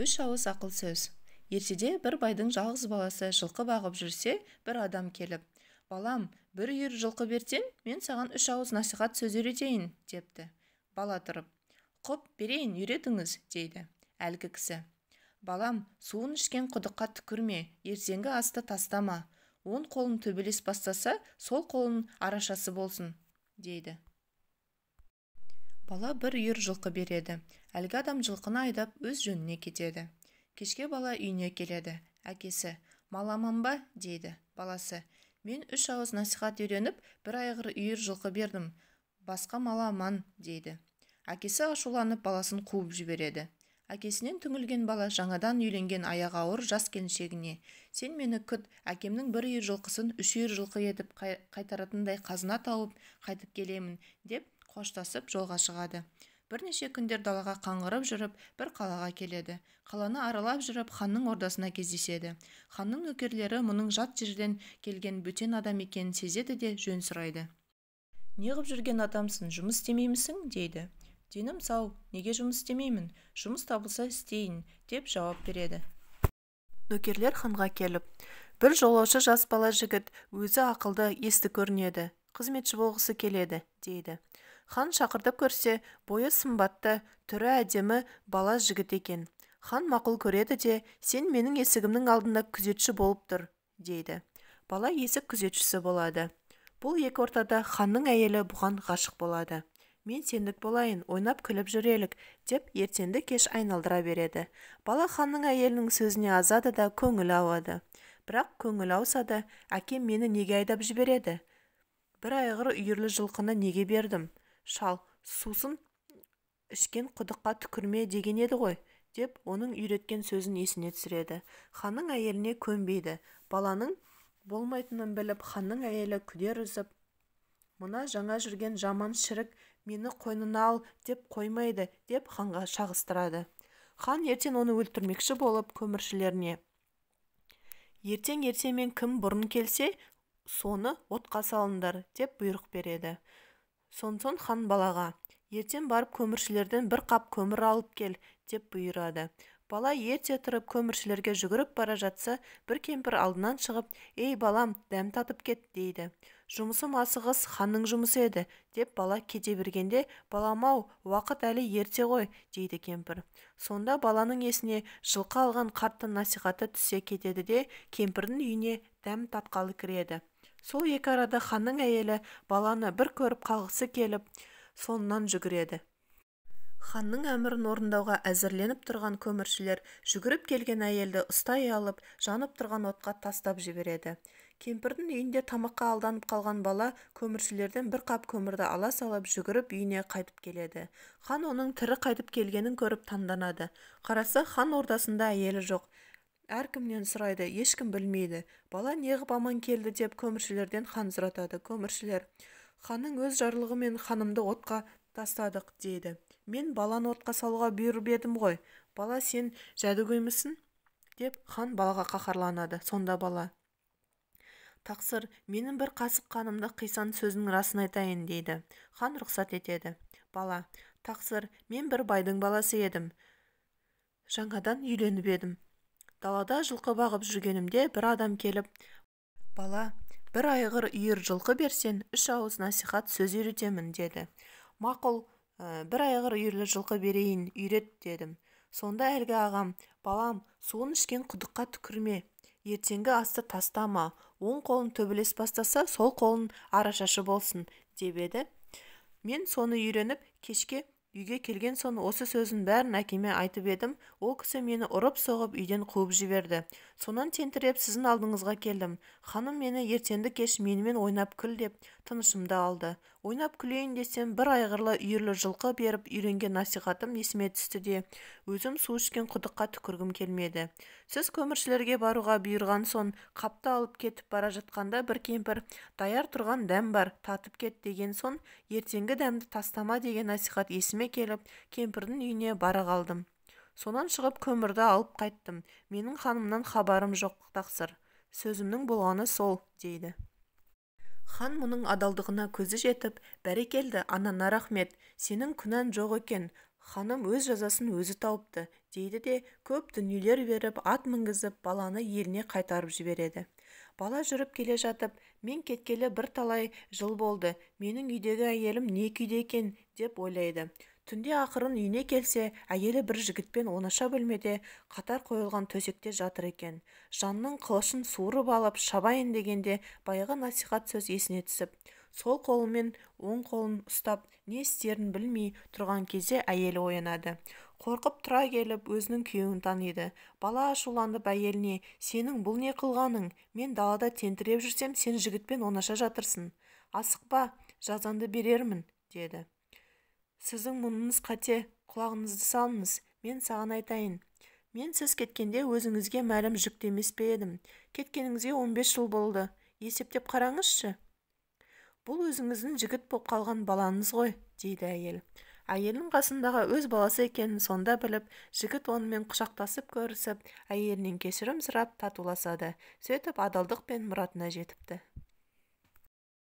Үш ауыз ақыл сөз. Ертеде бір байдың жалғыз баласы жылқы бағып жүрсе, бір адам келіп: «Балам, бір үйір жылқы берсең, мен саған үш ауыз насихат сөз үйретейін», – депті. Бала тұрып: «Құп, берейін, үйретіңіз», – дейді. Әлгі кісі: «Балам, суын ішкен құдыққа түкірме, ертеңгі асты тастама, оң қолың төбелес бастаса, сол қолың арашасы болсын», – дейді. Бала бір үйір жылқы береді. Әлгі адам жылқыны айдап өз жөніне кетеді. Кешке бала үйіне келеді. Әкесі: «Мал аман ба?» – дейді. Баласы: «Мен үш ауыз насихат үйреніп, бір айғыр үйір жылқы бердім, басқа мал аман», – дейді. Әкесі ашуланып, баласын қуып жібереді. Әкесінен түңілген бала жаңадан үйленген аяғы ауыр жас келіншегіне: «Сен мені күт, әкемнің бір үйір жылқысын үш үйір жылқы етіп қайтаратындай қазына тауып қайтып келемін», – деп қоштасып жолға шығады. Бірнеше күндер далаға қаңғырып жүріп, бір қалаға келеді. Қаланы аралап жүріп, ханның ордасына кездеседі. Ханның нөкерлері мұның жат жерден келген бөтен адам екенін сезеді де, жөн сұрайды. «Неғып жүрген адамсың, жұмыс істемеймісің?» – дейді. «Денім сау, неге жұмыс істемеймін, жұмыс табылса істейін», – деп жауап береді. Нөкерлер ханға келіп: «Бір жолаушы жас бала жігіт, өзі ақылды, есті көрінеді, қызметші болғысы келеді», – дейді. Хан шақыртып көрсе, бойы сымбатты, түрі әдемі бала жігіт екен. Хан мақұл көреді де: «Сен менің есігімнің алдында күзетші болып тұр», – дейді. Бала есік күзетшісі болады. Бұл екі ортада ханның әйелі бұған ғашық болады. «Мен сендік болайын, ойнап-күліп жүрелік», – деп ертеңді-кеш айналдыра береді. Бала ханның әйелінің сөзіне азады да көңілі ауады. Бірақ көңілі ауса да, «Әкем мені неге айдап жібереді? Бір айғыр үйірлі жылқыны неге бердім? Шал: «Сусын ішкен құдыққа түкірме» деген еді ғой», – деп оның үйреткен сөзін есіне түсіреді. Ханның әйеліне көнбейді. Баланың болмайтынын біліп, ханның әйелі күдер үзіп: «Мына жаңа жүрген жаман шірік мені қойнына ал деп қоймайды», – деп ханға шағыстырады. Хан ертең оны өлтірмекші болып, көміршілеріне: «Ертең ертемен кім бұрын келсе, соны отқа салыңдар», – деп бұйрық береді. Сонсоң хан балаға: «Ертең барып көміршілерден бір қап көмір алып кел», – деп бұйырады. Бала ерте тұрып көміршілерге жүгіріп бара жатса, бір кемпір алдынан шығып: «Ей, балам, дәм татып кет», – дейді. «Жұмысым асығыс, ханның жұмысы еді», – деп бала кете бергенде: «Балам-ау, уақыт әлі ерте ғой», – дейді кемпір. Сонда баланың есіне жылқы алған қарттың насихаты түсе кетеді де, кемпірдің үйіне дәм татқалы кіреді. Сол екі арада ханның әйелі баланы бір көріп қалғысы келіп, соңынан жүгіреді. Ханның әмірін орындауға әзірленіп тұрған көміршілер жүгіріп келген әйелді ұстай алып, жанып тұрған отқа тастап жібереді. Кемпірдің үйінде тамаққа алданып қалған бала көміршілерден бір қап көмірді ала салып, жүгіріп үйіне қайтып келеді. Хан оның тірі қайтып келгенін көріп таңданады. Қараса, хан ордасында әйелі жоқ. Әркімнен сұрайды, ешкім білмейді. Бала неғып аман келді деп көміршілерден хан сұратады. Көміршілер: «Ханның өз жарлығымен ханымды отқа тастадық», – дейді. «Мен баланы отқа салуға бұйырып едім ғой, бала, сен жәдігөймісің?» – деп хан балаға қаһарланады. Сонда бала: «Тақсыр, менің бір қасық қанымды қисаң, сөзімнің расын айтайын», – дейді. Хан рұқсат етеді. Бала: «Тақсыр, мен бір байдың баласы едім, жаңадан үйленіп едім. Далада жылқы бағып жүргенімде бір адам келіп: «Бала, бір айғыр үйір жылқы берсең, үш ауыз насихат сөз үйретемін», – деді. Мақұл, бір айғыр үйірлі жылқы берейін, үйрет», – дедім. Сонда әлгі ағам: «Балам, суын ішкен құдыққа түкірме, ертеңгі асты тастама, оң қолың төбелес бастаса, сол қолың арашашы болсын», – деп еді. Мен соны үйреніп, кешке үйге келген соң осы сөздің бәрін әкеме айтып едім, ол кісі мені ұрып-соғып үйден қуып жіберді. Сонан тентіреп сіздің алдыңызға келдім. Ханым мені ертеңді-кеш менімен ойнап күл деп тынышымды алды. Ойнап күлейін десем, бір айғырлы үйірлі жылқы беріп үйренген насихатым есіме түсті де, өзім су ішкен құдыққа түкіргім келмеді. Сіз көміршілерге баруға бұйырған соң, қапты алып кетіп бара жатқанда бір кемпір: «Даяр тұрған дәм бар, татып кет», – деген соң, ертеңгі дәмді тастама деген насихат есіме келіп, кемпірдің үйіне бара қалдым. Сонан шығып көмірді алып қайттым. Менің ханымнан хабарым жоқ, тақсыр. Сөзімнің болғаны сол», – дейді. Хан мұның адалдығына көзі жетіп: «Бәрекелді, анаңа рахмет, сенің күнәң жоқ екен, Ханым өз жазасын өзі тауыпты, дейді де, көп дүниелер беріп, ат мінгізіп, баланы еліне қайтарып жібереді. Бала жүріп келе жатып, мен кеткелі бірталай жыл болды, менің үйдегі әйелім не күйде екен деп ойлайды. Түнде ақырын үйіне келсе, әйелі бір жігітпен оңаша бөлмеде қатар қойылған төсекте жатыр екен. Жанының қылышын суырып алып, шабайын дегенде баяғы насихат сөз есіне түсіп, сол қолымен оң қолын ұстап, не істерін білмей тұрған кезде әйелі оянады. Қорқып тұра келіп, өзінің күйеуін таниды. Бала ашуланып әйеліне: "Сенің бұл не қылғаның? Мен далада тентіреп жүрсем, сен жігітпен оңаша жатырсың. Асықпа, жазаңды берермін", деді. Сіздің мұныңыз қате, құлағыңызды салыңыз, мен саған айтайын. Мен сіз кеткенде өзіңізге мәлім жүкті емес пе едім? Кеткеніңізге 15 жыл болды. Есептеп қараңызшы. Бұл өзіңіздің жігіт боп қалған балаңыз ғой, дейді әйел. Әйелінің қасындағы өз баласы екенін сонда біліп, жігіт онымен құшақтасып көрісіп, әйелінен кешірім сұрап татуласады. Сөйтіп адалдықпен мұратына жетіпті.